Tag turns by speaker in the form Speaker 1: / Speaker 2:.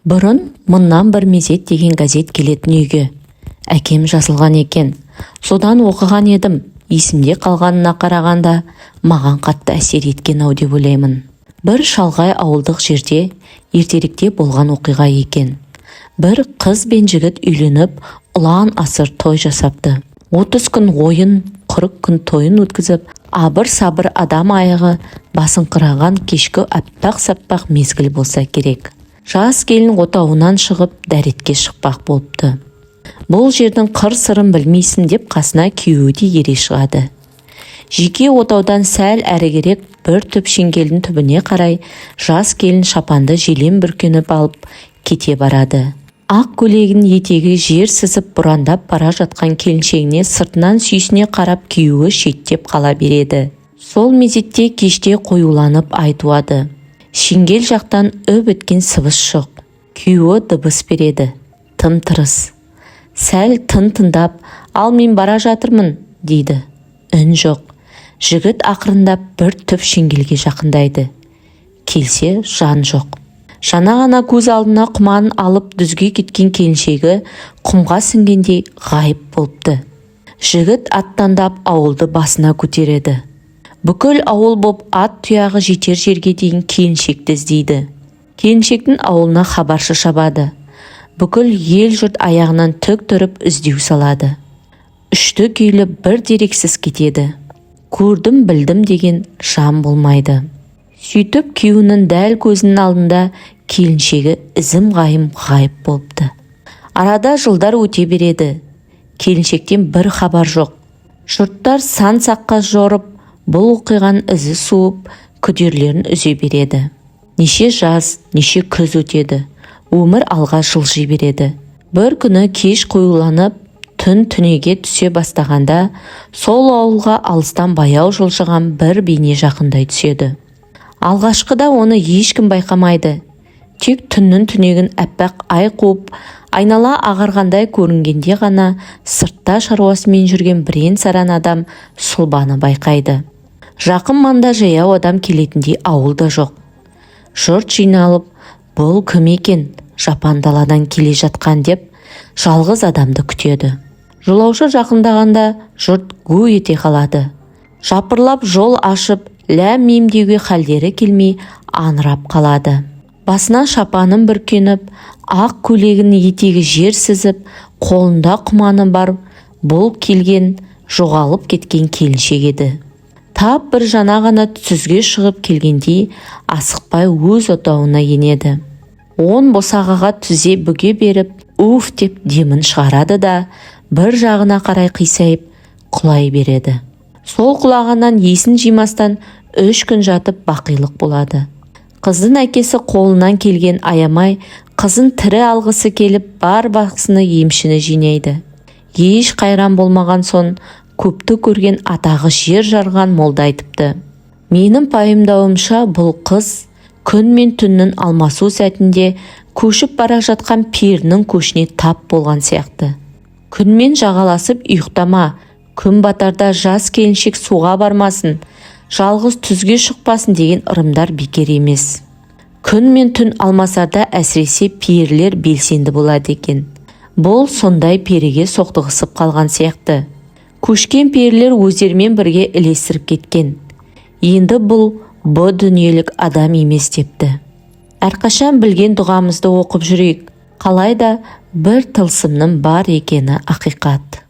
Speaker 1: Бұрын «Мыңнан бір мезет» деген газет келетін үйге. Әкем жазылған екен. Содан оқыған едім. Есімде қалғанына қарағанда, маған қатты әсер еткен-ау деп ойлаймын. Бір шалғай ауылдық жерде ертеректе болған оқиға екен. Бір қыз бен жігіт үйленіп, ұлан асыр той жасапты. 30 күн ойын, 40 күн тойын өткізіп, абыр-сабыр адам аяғы басыңқыраған кешкі аппақ-саппақ мезгіл болса керек. Жас келін отауынан шығып, дәретке шықпақ болыпты. Бұл жердің қыр-сырын білмейсің деп, қасына күйеуі де ере шығады. Жеке отаудан сәл әрігерек бір түп шеңгелдің түбіне қарай жас келін шапанды желең бүркеніп алып кете барады. Ақ көйлегінің етегі жер сызып бұрандап бара жатқан келіншегіне сыртынан сүйсіне қарап, күйеуі шеттеп қала береді. Сол мезетте кеште қоюланып ай туады. Шеңгел жақтан үп еткен сыбыс жоқ. Күйеуі дыбыс береді. Тым-тырыс. Сәл тын тыңдап, «Ал мен бара жатырмын», – дейді. Үн жоқ. Жігіт ақырындап бір түп шеңгелге жақындайды. Келсе, жан жоқ. Жаңа ғана көз алдына құманын алып дүзге кеткен келіншегі құмға сіңгендей ғайып болыпты. Жігіт аттандап ауылды басына көтереді. Бүкіл ауыл боп ат тұяғы жетер жерге дейін келіншекті іздейді. Келіншектің ауылына хабаршы шабады. Бүкіл ел-жұрт аяғынан тік тұрып іздеу салады. Үшті-күйлі бір дерексіз кетеді. Көрдім, білдім деген жан болмайды. Сөйтіп, күйеуінің дәл көзінің алдында келіншегі ізім-ғайым ғайып болыпты. Арада жылдар өте береді. Келіншектен бір хабар жоқ. Жұрттар сан саққа жорып, бұл оқиғаның ізі суып, күдерлерін үзе береді. Неше жаз, неше күз өтеді. Өмір алға жылжи береді. Бір күні кеш қоюланып, түн түнеге түсе бастағанда сол ауылға алыстан баяу жылжыған бір бейне жақындай түседі. Алғашқыда оны ешкім байқамайды. Тек түннің түнегін аппақ ай қуып, айнала ағарғандай көрінгенде ғана сыртта шаруасымен жүрген бірен-саран адам сұлбаны байқайды. Жақын маңда жаяу адам келетіндей ауыл да жоқ. Жұрт жиналып, бұл кім екен, жапан даладан келе жатқан деп, жалғыз адамды күтеді. Жолаушы жақындағанда жұрт гу ете қалады. Жапырлап жол ашып, ләм-мим деуге халдері келмей, аңырап қалады. Басына шапанын бүркеніп, ақ көйлегінің етегі жер сызып, қолында құманы бар бұл келген жоғалып кеткен келіншек еді. Тап бір жаңа ғана түзге шығып келгендей, асықпай өз отауына енеді. Оң босағаға тізе бүге беріп, уф деп демін шығарады да, бір жағына қарай қисайып құлай береді. Сол құлағаннан есін жимастан 3 күн жатып бақилық болады. Қыздың әкесі қолынан келген аямай, қызын тірі алғысы келіп, бар бақсыны, емшіні жинайды. Еш қайран болмаған соң, көпті көрген, атағы жер жарған молда айтыпты: «Менің пайымдауымша, бұл қыз күн мен түннің алмасу сәтінде көшіп бара жатқан перінің көшіне тап болған сияқты. Күнмен жағаласып ұйықтама, күн батарда жас келіншек суға бармасын, жалғыз түзге шықпасын деген ырымдар бекер емес. Күн мен түн алмасарда әсіресе перілер белсенді болады екен. Бұл сондай періге соқтығысып қалған сияқты. Көшкен перілер өздерімен бірге ілестіріп кеткен. Енді бұл бұ дүниелік адам емес», – депті. Әрқашан білген дұғамызды оқып жүрейік. Қалай да бір тылсымның бар екені ақиқат.